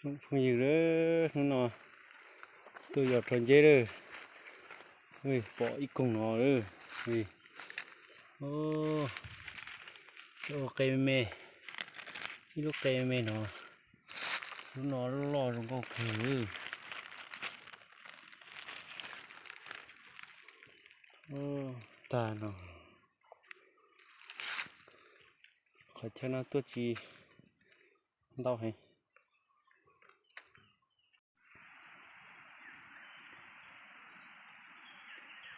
Phooj ywg, hnub no tuaj yos rau nceb lawm, pom ib koog no lawm. Ua qe me me, ib lub qe me me no, lub no loj zoo nkauj kawg. Tag no, qhov chaw no tuaj tsis ntau heev.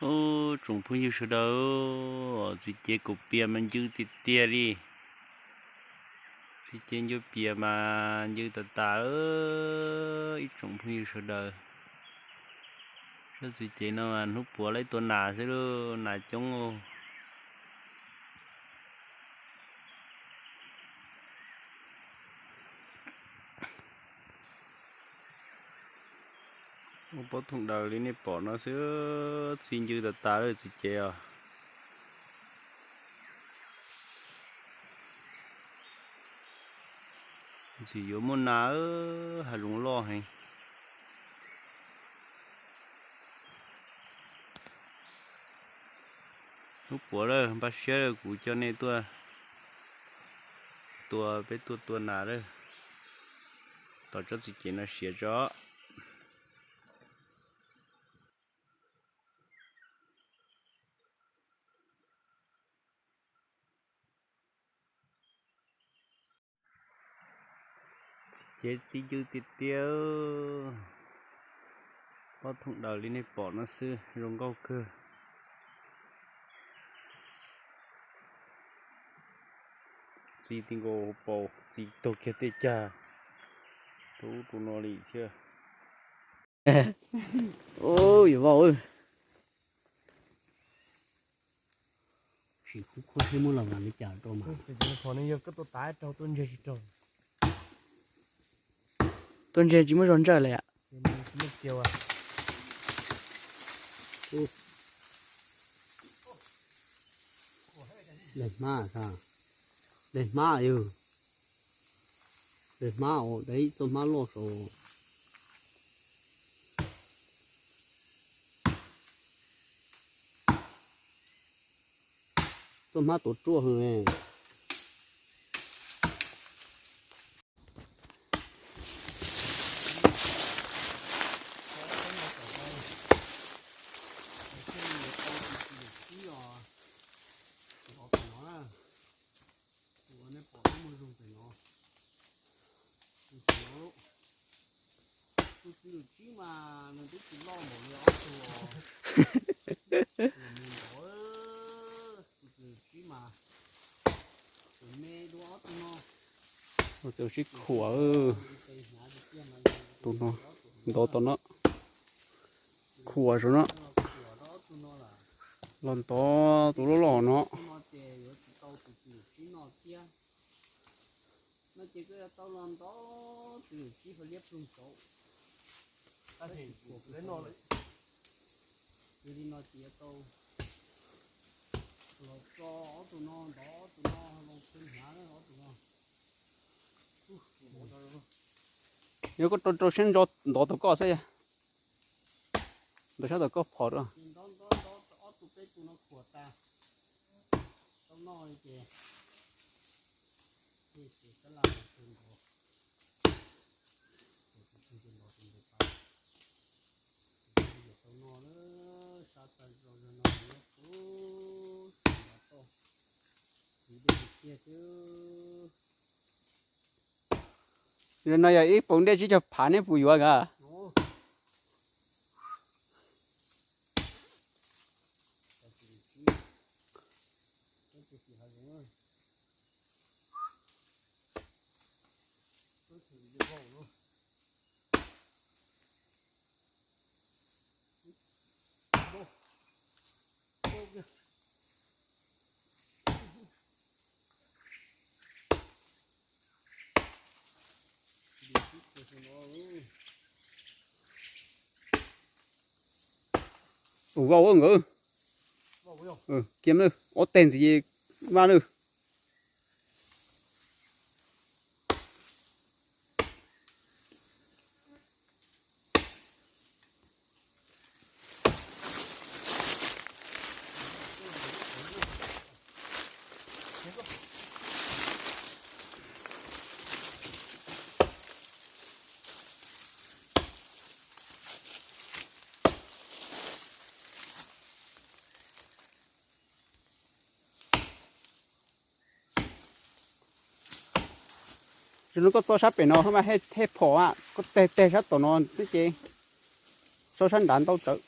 Ub, tsoom phooj ywg sawv daws, txiv cev kaum pias mas ncw tiag tiag li. Txiv cev ncua pias mas ncw tas tas, ib tsoom phooj ywg sawv daws. Tsob txiv cev no mas hnub puav leej tua nas xwb lauj, nas coob. Ua pob thooj daws li nej pom no xwb, txi ncw tas tas lawm txiv cev os. Ntxim yuav muaj nas, hav zoov loj heev. Hnub puav lawm, npaj siab lawm, kuv coj nej tuaj tua, peb tuaj tua nas lawm. Tos tsob txiv cev no siav tso. Txiv cev txi ncw tiag tiag, pob thooj daws li nej pom no xwb, zoo nkauj kawg. Txi ti nkaus hauv paus, txi taug kiag tej cag, rau ub rau no li thiab. Yuav vau. Sim khub khuaj seb muab los mas li cas rau mas. Qhov no yog koj tua tav raug, tua ntseg tsis raug. Tua ntseg tsis muaj zog ntsawj li. Dej hmab, dej hmab yog, dej hmab os, dej txoj hmab loj saud. Txoj hmab tuav ruaj heev. Nej pom muaj zoo pem no. Tus txiv lwm tsib mas nws twb tsis loj npaum li ob tug os. Tus txiv lwm tsib mas tus me dua ob tug no. Tus txiv lwm tsib khuam, tus no ntov tom no, khuam saum no. Los ntov tus loj loj no. No ces koj yuav tau los ntov txiv lwm tsib hauv liab ploog saud. Yog li no ces yuav tau los tso ob tug no, ntov ob tug no, los ploog hnyav ob tug no. Yog koj rau rau siab ntso ntov tau koj xwb. Ntov sab tau koj phom rau. Ntov ntov ntov ob tug peb tug no khuam tas, tau noj li ces, ces sab laj ntov. Tus txiv lwm tsib ntov tus ntawd tas, ces tau noj lawm. Sab tag zog zog no nyob kuv sim los tau, kuv dej tiag xwb. Zaum no yog ib poos dej tsib caug phav, neb puas yuav nka? Ua vau nkawd. Kiam lawm, ob teg ntxiv vaj lawm. Tsis no koj txo sab pem no mas thiaj phom, koj teg teg sab tom no xwb ces txo sab nrad ntau tsawv.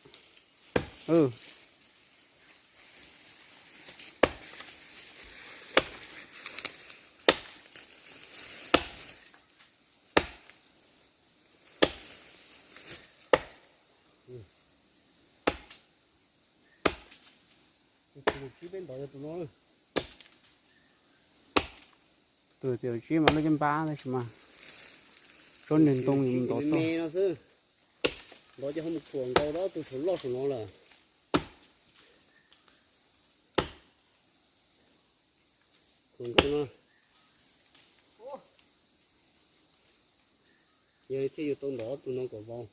Tus txiv kaum tsib mas lub caj npab tab sis mas tsob niag ntoo ntov toj. Ntov ces ho mus khuam nkaus rau tus saum loj saum no lawm. Khuam nkaus no, yog thiaj yuav tau ntov tus no kom vau.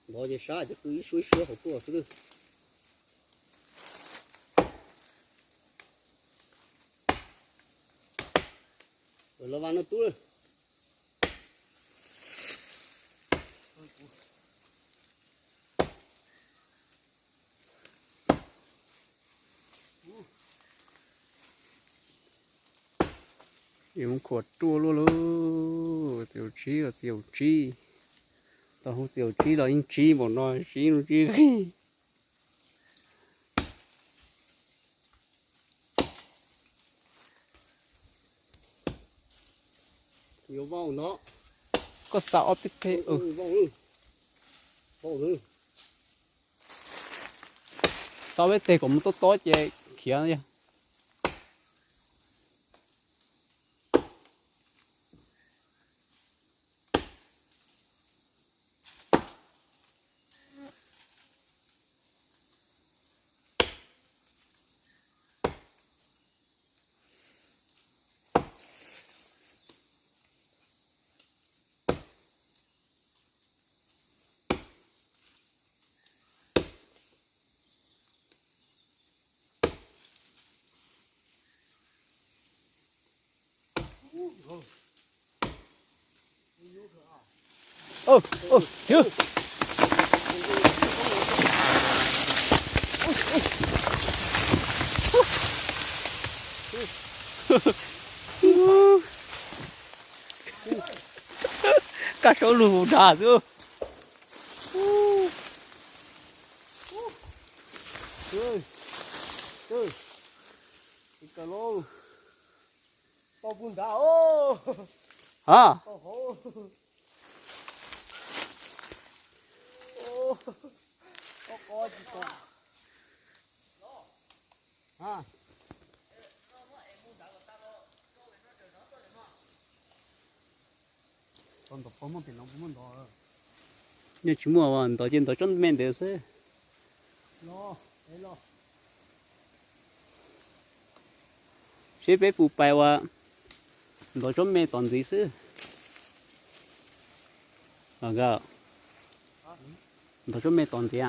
Ntov ces sab ces qw ib suab ib suab hauv tuaj xwb. Los vas no tub. Yuav mus khuam ruaj luaj lauj, txiv kaum tsib, txiv kaum tsib. Tau hu txiv kaum tsib los yeej tsib npaum no, tsib no tsib qis. Yuav vau ntov. Koj xa ob peb teg, xa ob peb teg kom mus tob tob ces khiav yog. Kaj saub lug nrad xwb. Tau puag nrad os. Ha. Nej tsis muaj ntov ces ntov tsob me ntawd xwb. Seb peb puas pais ua ntov tsob me tom ntxiv xwb. Ntov tsob me tom ntxiv.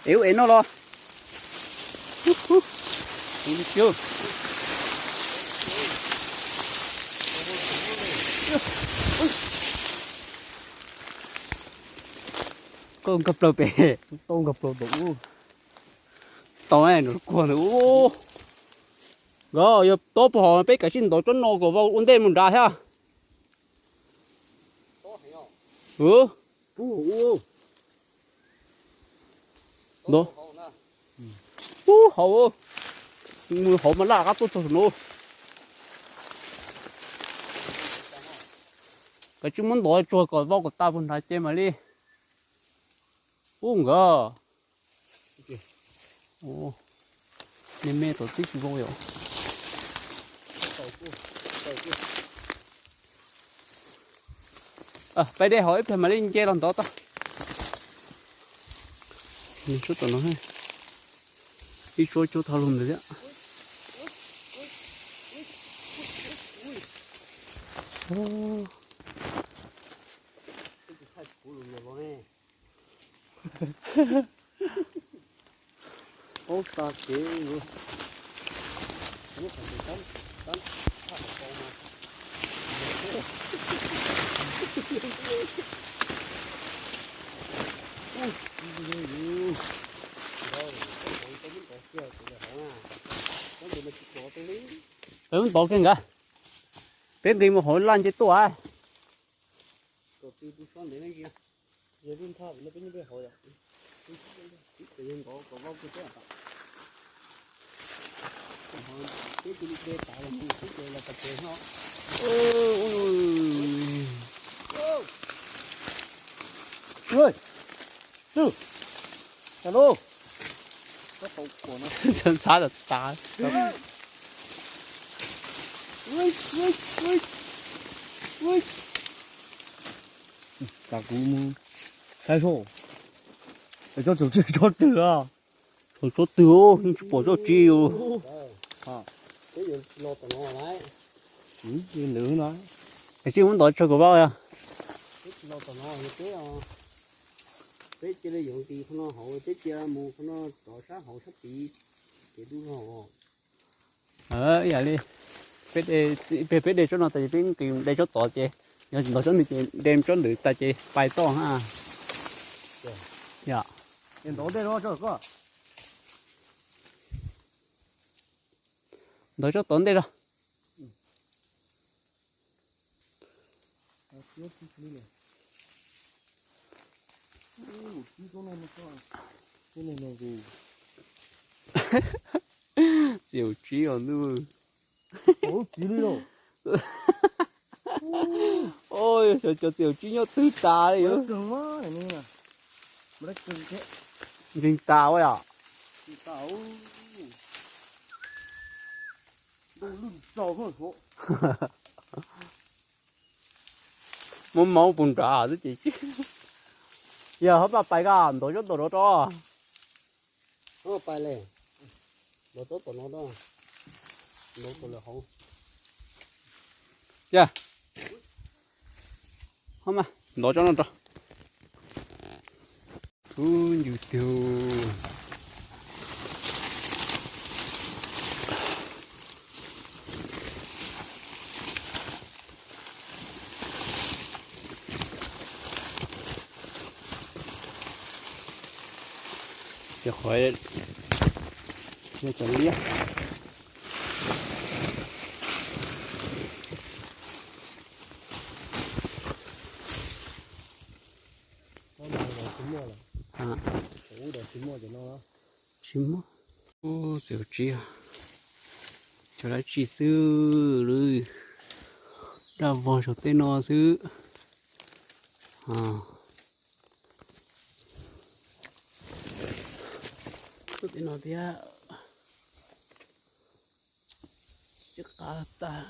Es ub es no los. Koj nkag plaws pem, tau nkag plaws tom ub. Tau no kuag ntawd ub. Nkawd yog tob puag hauv peb kav tsij ntov tsob no kom vau ua ntej mus nrad thiab. Ntov ub hauv, mus hauv mas laj qab tuaj txog saum no. Kav tsij muab ntov tsuag kom vau kom tas puag nrad ces mam li ub nkawd. Me me tom twb tsis vau yom. Pais de hauv ib pliag mam li nce los ntov tau. Suab tom no, ib suab cuab tau lug ntawd thiab. Paub tag kev. Peb mus ntov kiag nkaus. Peb nqis mus hauv laj nce tuaj. Ntxhab tas tas. Kuv mus saib seb tsob twg, tsob twg a. Tsob twg yeej tsis pom tsob tsi. Ntawd no, es sib muab ntov tsawg kuv vaj os. Peb cia li yuav nqis qhov no hauv, peb cia mus qhov no rov sab hauv sab tid, ces dub zog. Ib yam li peb de, peb de tsob no tas ces peb nqis de tsob tod ces, yog tsis ntov tsob ntawd ces de tsob ntawd tas ces pais toj ha. Yog ntov ntej, ntov tsob tod ntej los. Txiv tsib os ntuj. Xyov cov txiv tsib nyob twg tas li. Ntseeg tas ua yom. Muab maub puv nrad xwb ces tsis. Yog ho pab pais koj ntov tsob tom no rau. Pais li, ntov tsob tom no rau, ntov tom lawm hauv. Yog, ho mas ntov tsob no rau. Ub, ncws tiag. Txiav qhov cov liab. Tsis muaj. Ub, txiv tsib, cov dab tsi xwb, lub daj vog saum tej no xwb. Tej no thiab, tsis qab tag.